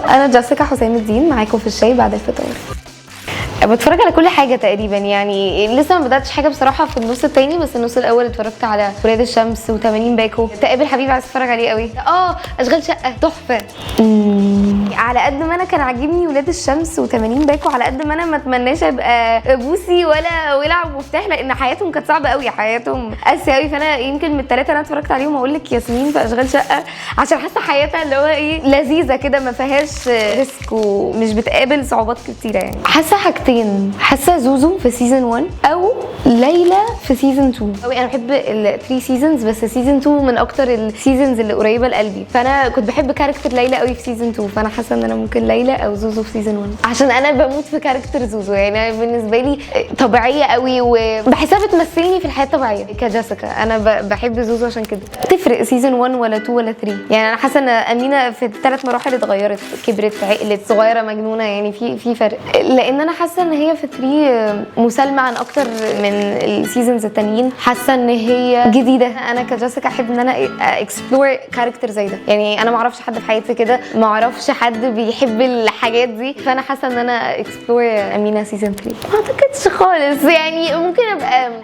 انا جيسيكا حسام الدين معاكم في الشاي بعد الفطار. بتفرج على كل حاجة تقريبا، يعني لسه ما بداتش حاجة بصراحة في النص التاني، بس النص الاول اتفرجت على ولاد الشمس و80 باكو، تقابل حبيبي عايز اتفرج عليه قوي. اشغال شقه تحفه. على قد ما انا كان عاجبني ولاد الشمس و80 باكو، على قد ما انا ما اتمناش ابقى بوسي ولا ولع ومفتاح، لان حياتهم كانت صعبة قوي، حياتهم قاسية قوي. فانا يمكن من الثلاثة اللي انا اتفرجت عليهم اقول لك ياسمين في اشغال شقه، عشان حاسه حياتها اللي هو ايه لذيذة كده، ما فيهاش risk ومش بتقابل صعوبات كتيرة. يعني حاسه حاجتين، حاسه زوزو في season 1 او ليلى في season 2 قوي. انا بحب ال 3 seasons، بس season 2 من اكتر ال seasons اللي قريبه لقلبي، فانا كنت بحب character ليلى قوي في season 2، فانا حاسه ان انا ممكن ليلى او زوزو في season 1، عشان انا بموت في character زوزو. يعني أنا بالنسبة لي طبيعية قوي وبحسها بتمثلني في الحياة الطبيعية كجيسيكا. انا بحب زوزو عشان كده. تفرق season 1 ولا 2 ولا 3؟ يعني انا حاسه ان امينه في الثلاث مراحل اتغيرت، كبرت، عقلت، صغيره، مجنونه، يعني في فرق، لان انا حاسه ان هي في 3 مسالمه عن اكتر من ال seasons التانيين. حاسه ان هي جديده. انا كجيسيكا احب ان انا explore character زي ده، يعني انا ما اعرفش حد في حياتي كده، ما اعرفش حد بيحب الحاجات دي، فانا حاسه ان انا explore امينه season 3. ما اعتقدش خالص، يعني ممكن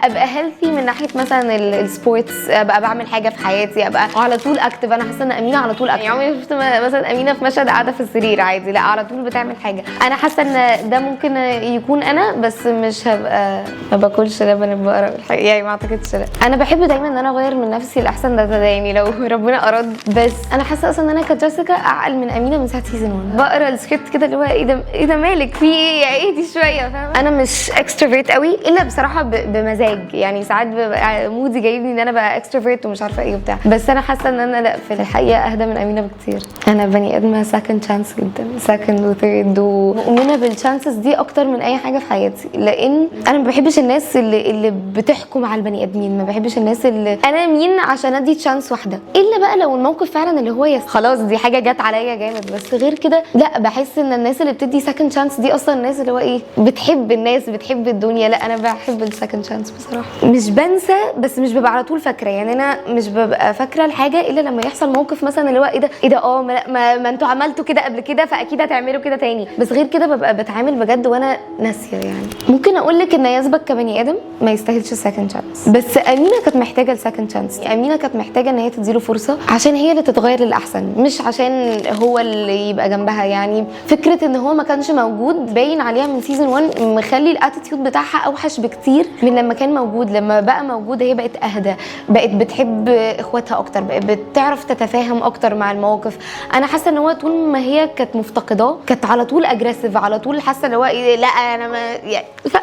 ابقى healthy من ناحية مثلا ال sports، ابقى بعمل حاجة في حياتي، ابقى على طول active. انا حاسه ان امينه على طول active، يعني عمري ما شفت مثلا امينه في مشهد قاعدة في السرير عادي، لا على طول بتعمل حاجه. انا حاسه ان ده ممكن يكون انا، بس مش هبقى ما باكلش لبن البقرة والحاجة، يعني ما اعتقدش. لا، انا بحب دايما ان انا اغير من نفسي الاحسن، ده يعني لو ربنا اراد. بس انا حاسه اصلا ان انا كجيسيكا اعقل من امينه من ساعة season 1. بقرا السكريبت كده اللي هو ايه ده، ايه ده، مالك، في ايه يا ايه دي شويه، فاهمه؟ انا مش extrovert قوي الا بصراحة بمزاج، يعني ساعات ببقى mood ي جايبني ان انا بقى extrovert ومش عارفه ايه وبتاع، بس انا حاسه ان انا لا في الحقيقة اهدى من امينه بكتير. انا بني ادمه second chance جدا، second و third، ومؤمنة بال chances دي اكتر من اي حاجة في حياتي، لان انا ما بحبش الناس اللي بتحكم على البني ادمين، ما بحبش الناس اللي انا مين عشان ادي chance واحده، الا بقى لو الموقف فعلا اللي هو yes خلاص دي حاجة جت عليا جامد، بس غير كده لا. بحس ان الناس اللي بتدي second chance دي اصلا الناس اللي هو ايه بتحب الناس، بتحب الدنيا. لا، انا بحب ال second chance بصراحه. مش بنسى، بس مش ببقى على طول فاكره، يعني انا مش ببقى فاكره الحاجة الا لما يحصل موقف مثلا اللي هو ايه ده، ايه ده، ما انتوا عملتوا كده قبل كده فاكيد هتعملوا كده تاني، بس غير كده ببقى بتعامل بجد وانا ناسيه. يعني ممكن اقول لك ان يزبك كبني ادم ما يستاهلش ال second chance، بس امينه كانت محتاجه ال second chance. امينه كانت محتاجه ان هي تديله فرصة عشان هي اللي تتغير للاحسن، مش عشان هو اللي يبقى جنبها. يعني فكرة ان هو ما كانش موجود باين عليها من season 1، مخلي ال attitude بتاعها اوحش بكتير من لما كان موجود. لما بقى موجود هي بقت اهدى، بقت بتحب اخواتها اكتر، بقت بتعرف تتفاهم اكتر مع المواقف. انا حاسه ان هو طول ما هي كانت مفتقداه كانت على طول aggressive، على طول حاسه اللي هو إيه، لا انا ما يعني انت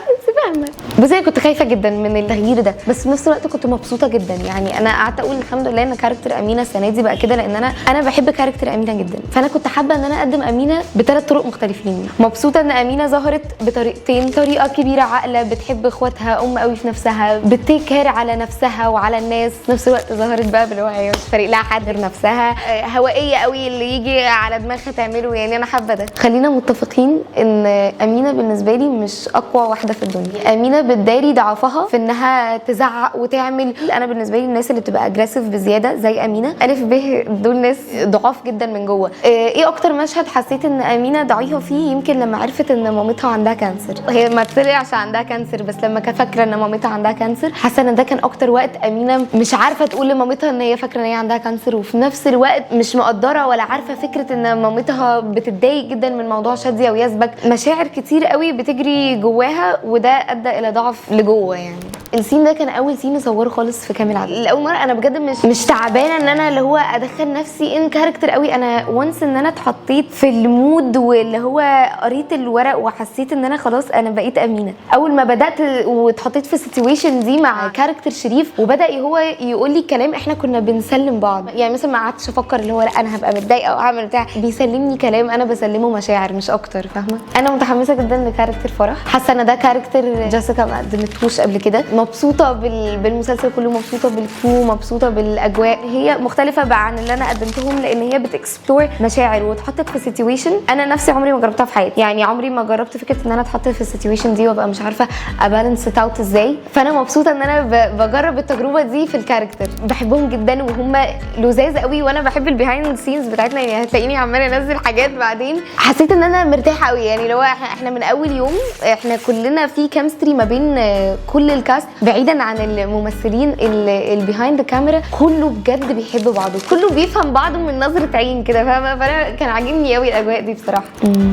فاهمه. بس انا كنت خايفة جدا من التغيير ده، بس في نفس الوقت كنت مبسوطة جدا. يعني انا قعدت اقول الحمد لله ان character امينه السنة دي بقى كده، لان انا بحب character امينه جدا، فانا كنت حابة ان انا اقدم امينه بثلاث طرق مختلفين. مبسوطة ان امينه ظهرت بطريقتين، طريقه كبيرة عاقلة بتحب اخواتها، ام قوي في نفسها، بت take care على نفسها وعلى الناس، في نفس الوقت ظهرت بقى باللي هو هي مش فارق لها حد غير نفسها، هوائية قوي، اللي يجي على دماغها تعمله. يعني انا حابة ده. خلينا متفقين ان امينه بالنسبة لي مش اقوى واحدة في الدنيا. امينه بتداري ضعفها في انها تزعق وتعمل. انا بالنسبة لي الناس اللي بتبقى aggressive بزيادة زي امينه الف ب دول ناس ضعاف جدا من جوه. ايه اكتر مشهد حسيت ان امينه ضعيفة فيه؟ يمكن لما عرفت ان مامتها عندها cancer. هي ما طلعش عندها cancer، بس لما كانت فاكره ان مامتها عندها cancer، حاسه ان ده كان اكتر وقت امينه مش عارفه تقول لمامتها ان هي فاكره ان هي عندها cancer، وفي نفس الوقت مش مقدره ولا عارفه فكرة ان مامتها بتتضايق جدا من موضوع شاديه ويزبك. مشاعر كتير قوي بتجري جواها، وده ادى الى ضعف لجوه. يعني ال scene ده كان اول scene اصوره خالص في كامل عدد لاول مره. انا بجد مش تعبانة ان انا اللي هو ادخل نفسي in character قوي. انا once ان انا اتحطيت في ال mood واللي هو قريت الورق وحسيت ان انا خلاص انا بقيت امينه، اول ما بدات واتحطيت في ال situation دي مع character شريف وبدا هو يقول لي كلام، احنا كنا بنسلم بعض. يعني مثلا ما قعدتش افكر اللي هو لا انا هبقى متضايقة او اعمل بتاع، بيسلمني كلام، انا بسلمه مشاعر مش اكتر، فاهمه؟ انا متحمسة جدا ل character فرح. حاسه ان ده character جيسيكا ما قدمتهوش قبل كده. مبسوطة بالمسلسل كله، مبسوطة بال crew، مبسوطة بالاجواء. هي مختلفة بقى عن اللي انا قدمتهم، لان هي بت explore مشاعر واتحطت في situation انا نفسي عمري ما جربتها في حياتي. يعني عمري ما جربت فكرة ان انا اتحط في ال situation دي وابقى مش عارفه ا balance it out ازاي. فانا مبسوطة ان انا بجرب التجربة دي في ال character. بحبهم جدا وهم لذاذ قوي، وانا بحب ال behind scenes بتاعتنا، يعني هتلاقيني عماله انزل حاجات بعدين. حسيت ان انا مرتاحة قوي، يعني لو احنا من اول يوم احنا كلنا في chemistry ما بين كل ال cast، بعيدا عن الممثلين، ال behind camera كله بجد بيحب بعضه، كله بيفهم بعضه من نظره عين كده، فاهمه؟ فانا كان عاجبني قوي الاجواء دي بصراحه.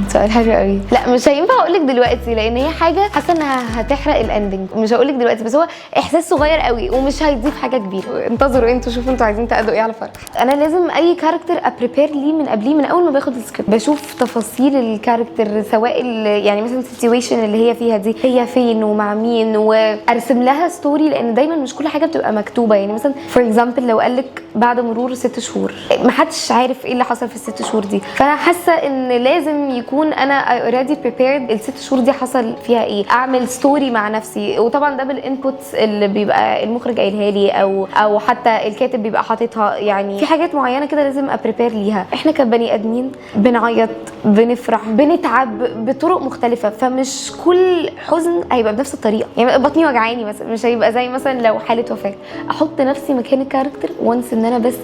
سؤال حلو قوي. لا، مش هينفع اقول لك دلوقتي، لان هي حاجة حاسه انها هتحرق ال ending. مش هقول لك دلوقتي، بس هو احساس صغير قوي ومش هيضيف حاجة كبيره. انتظروا انتوا، شوفوا انتوا عايزين تأدوا ايه على فرح. انا لازم اي character ا prepare ليه من قبليه، من اول ما باخد السكريبت بشوف تفاصيل ال character، سواء يعني مثلا ال situation اللي هي فيها دي هي فين ومع مين، وارسم لها story، لان دايما مش كل حاجة بتبقى مكتوبه. يعني مثلا for example لو قال لك بعد مرور 6 شهور، محدش عارف ايه اللي حصل في ال6 شهور دي، فانا حاسه ان لازم يكون انا already prepared ال6 شهور دي حصل فيها ايه، اعمل story مع نفسي. وطبعا ده بال inputs اللي بيبقى المخرج قايلها لي او حتى الكاتب بيبقى حاططها. يعني في حاجات معينة كده لازم ا prepare ليها. احنا كبني ادمين بنعيط، بنفرح، بنتعب بطرق مختلفه، فمش كل حزن هيبقى بنفس الطريقه. يعني بطني وجعاني مثلا مش هيبقى زي مثلا لو حاله وفاه. احط نفسي مكان ال character once ان انا بس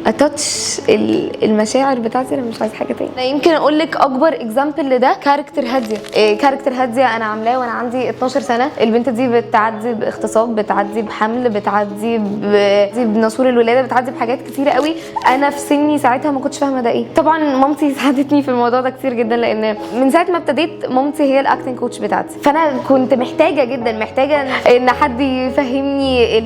ا touch المشاعر بتاعتي، انا مش عايزه حاجة تاني. أنا يمكن اقول لك اكبر example لده character هاديه. Character هادية انا عاملاه وانا عندي 12 سنه. البنت دي بتعدي باغتصاب، بتعدي بحمل، بتعدي بناسور الولاده، بتعدي بحاجات كتيرة قوي. انا في سني ساعتها ما كنتش فاهمه ده ايه. طبعا مامتي ساعدتني في الموضوع ده كتير جدا، لان من ساعة ما ابتديت مامتي هي ال acting coach بتاعتي، فانا كنت محتاجه جدا، محتاجه ان حد يفهمني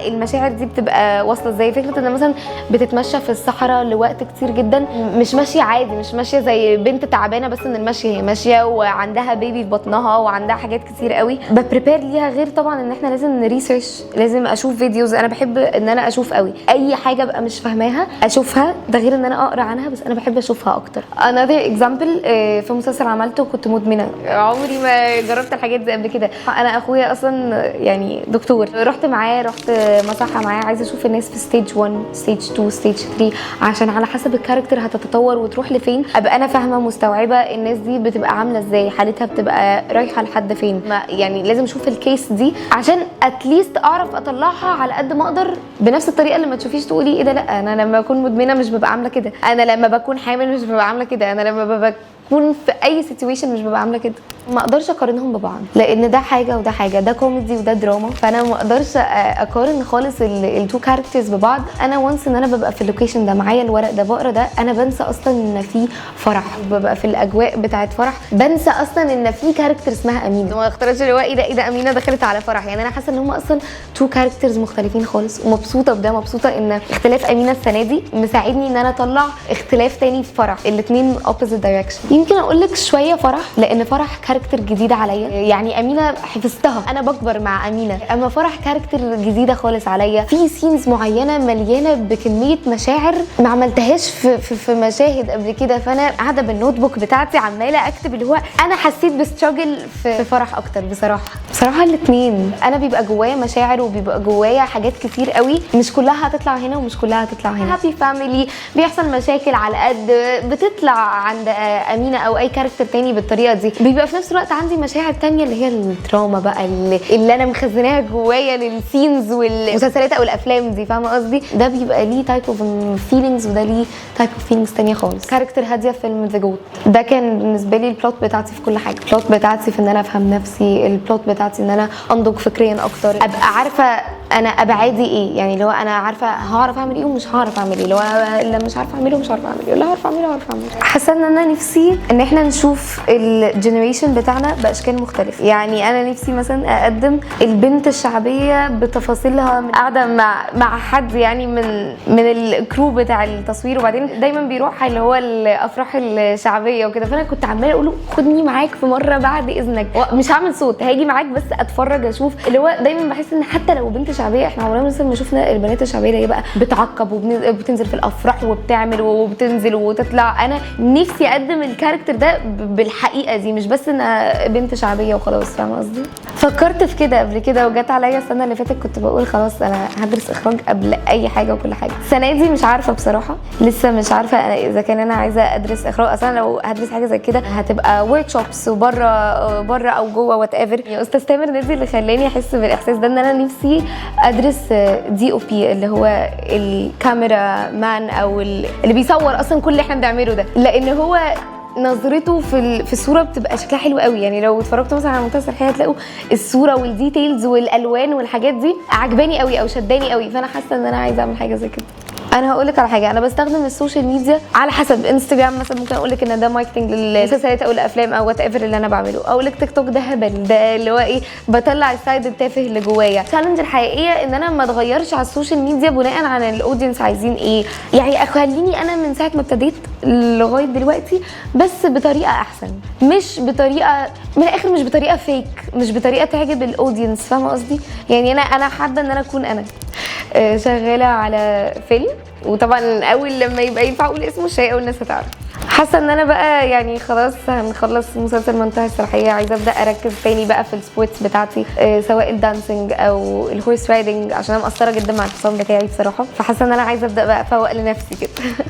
المشاعر دي بتبقى واصله ازاي. فكرة ان مثلا بتتمشى في الصحراء لوقت كتير جدا، مش ماشية عادي، مش ماشية زي بنت تعبانة بس من المشي، هي ماشية وعندها baby في بطنها وعندها حاجات كتير قوي. ب prepare ليها، غير طبعا ان احنا لازم ن research، لازم اشوف videos. انا بحب ان انا اشوف قوي اي حاجة ابقى مش فاهماها اشوفها، ده غير ان انا اقرا عنها، بس انا بحب اشوفها اكتر. another example، في مسلسل عملته كنت مدمنه، عمري ما جربت الحاجات دي قبل كده. انا اخويا اصلا يعني دكتور، رحت معاه، رحت مصحه معاه، عايزه اشوف الناس في stage 1، stage 2، stage 3، عشان على حسب ال character هتتطور وتروح لفين، ابقى انا فاهمه مستوعبة الناس دي بتبقى عامله ازاي، حالتها بتبقى رايحة لحد فين. ما يعني لازم اشوف ال case دي عشان at least اعرف اطلعها على قد ما اقدر بنفس الطريقة اللي ما تشوفيش تقولي ايه ده. لا، انا لما بكون مدمنه مش ببقى عامله كده، انا لما بكون حامل مش ببقى عامله كده، انا لما بكون في اي situation مش ببقى عامله كده. ما اقدرش اقارنهم ببعض، لان ده حاجة وده حاجه، ده كوميدي وده دراما، فانا ما اقدرش اقارن خالص ال two characters ببعض. انا once ان انا ببقى في ال location ده، معايا الورق ده، بقرا ده، انا بنسى اصلا ان في فرح، ببقى في الاجواء بتاعت فرح، بنسى اصلا ان في character اسمها امينه. ما اختارش اللي هو ايه ده، ايه ده، امينه دخلت على فرح. يعني انا حاسه ان هم اصلا two characters مختلفين خالص، ومبسوطة بده، مبسوطة ان اختلاف امينه السنة دي مساعدني ان انا اطلع اختلاف تاني في فرح، الاثنين opposite direction. يمكن اقول لك شوية فرح، لان فرح character جديدة عليا. يعني امينه حفظتها، انا بكبر مع امينه، اما فرح character جديدة خالص عليا. في scenes معينة مليانة بكمية مشاعر ما عملتهاش في مشاهد قبل كده، فانا قاعدة بال notebook بتاعتي عماله اكتب اللي هو انا حسيت ب struggle في فرح اكتر. بصراحه الاثنين، انا بيبقى جوايا مشاعر وبيبقى جوايا حاجات كتير قوي، مش كلها هتطلع هنا ومش كلها هتطلع هنا. happy family بيحصل مشاكل على قد بتطلع عند امينه او اي character تاني بالطريقة دي. بيبقى في نفس الوقت عندي مشاعر تانية اللي هي الدراما بقى اللي انا مخزناها جوايا لل scenes والمسلسلات او الافلام دي، فاهمه قصدي؟ ده بيبقى ليه type of feelings وده ليه type of feelings تانية خالص. character هادية في فيلم The Goat، ده كان بالنسبة لي ال plot بتاعتي في كل حاجه. ال plot بتاعتي في ان انا افهم نفسي، ال plot بتاعتي ان انا انضج فكريا اكتر، ابقى عارفه انا ابعادي ايه، يعني اللي هو انا عارفه هعرف اعمل ايه ومش هعرف اعمل ايه، اللي هو اللي مش عارفه اعمله مش عارفه اعمله، اللي هعرف اعمله هعرف اعمله. حاسه ان انا نفسي ان احنا نشوف ال generation بتاعنا باشكال مختلفه. يعني انا نفسي مثلا اقدم البنت الشعبية بتفاصيلها. قاعدة مع حد يعني من ال crew بتاع التصوير، وبعدين دايما بيروح اللي هو الافراح الشعبية وكده، فانا كنت عماله اقول له خدني معاك في مرة بعد اذنك، مش هعمل صوت، هاجي معاك بس اتفرج اشوف. اللي هو دايما بحس ان حتى لو بنت شعبية شعبيه، احنا عمرنا مثلا ما شفنا البنات الشعبية اللي هي بقى بتعقب وبتنزل في الافراح وبتعمل وبتنزل وتطلع. انا نفسي اقدم ال character ده بالحقيقة دي، مش بس انها بنت شعبية وخلاص، فاهمه قصدي؟ فكرت في كده قبل كده وجت عليا السنة اللي فاتت كنت بقول خلاص انا هدرس اخراج قبل اي حاجة وكل حاجه. السنة دي مش عارفه بصراحه، لسه مش عارفه أنا اذا كان انا عايزه ادرس اخراج اصلا. لو هدرس حاجة زي كده هتبقى workshops وبره بره او جوه whatever. يا استاذ تامر نادي اللي خلاني احس بالاحساس ده ان انا نفسي ادرس DOP، اللي هو ال camera man او اللي بيصور اصلا كل اللي احنا بنعمله ده، لان هو نظرته في الصورة بتبقى شكلها حلو قوي. يعني لو اتفرجتوا مثلا على منتهى الصلاحية هتلاقوا الصورة وال details والالوان والحاجات دي عجباني قوي او شداني قوي، فانا حاسه ان انا عايزه اعمل حاجة زي كده. انا هقول لك على حاجه، انا بستخدم ال social media على حسب. انستجرام مثلا ممكن اقول لك ان ده marketing للمسلسلات او الافلام او whatever اللي انا بعمله. اقول لك تيك توك ده هبل، ده اللي هو ايه، بطلع ال side التافه اللي جوايا. ال challenge الحقيقية ان انا ما اتغيرش على ال social media بناء على ال audience عايزين ايه، يعني اخليني انا من ساعة ما ابتديت لغاية دلوقتي بس بطريقة احسن، مش بطريقة من الاخر، مش بطريقة fake، مش بطريقة تعجب ال audience، فاهمه قصدي؟ يعني انا حابة ان انا اكون انا. شغالة على فيلم، وطبعا اول لما يبقى ينفع اقول اسمه الشيء اول الناس هتعرف. حاسه ان انا بقى يعني خلاص هنخلص مسلسل منتهى الصلاحيه، عايزه ابدا اركز تاني بقى في ال sports بتاعتي، سواء ال dancing او ال horse riding، عشان انا مقصرة جدا مع الحصان بتاعي بصراحه، فحاسه ان انا عايزه ابدا بقى افوق لنفسي كده.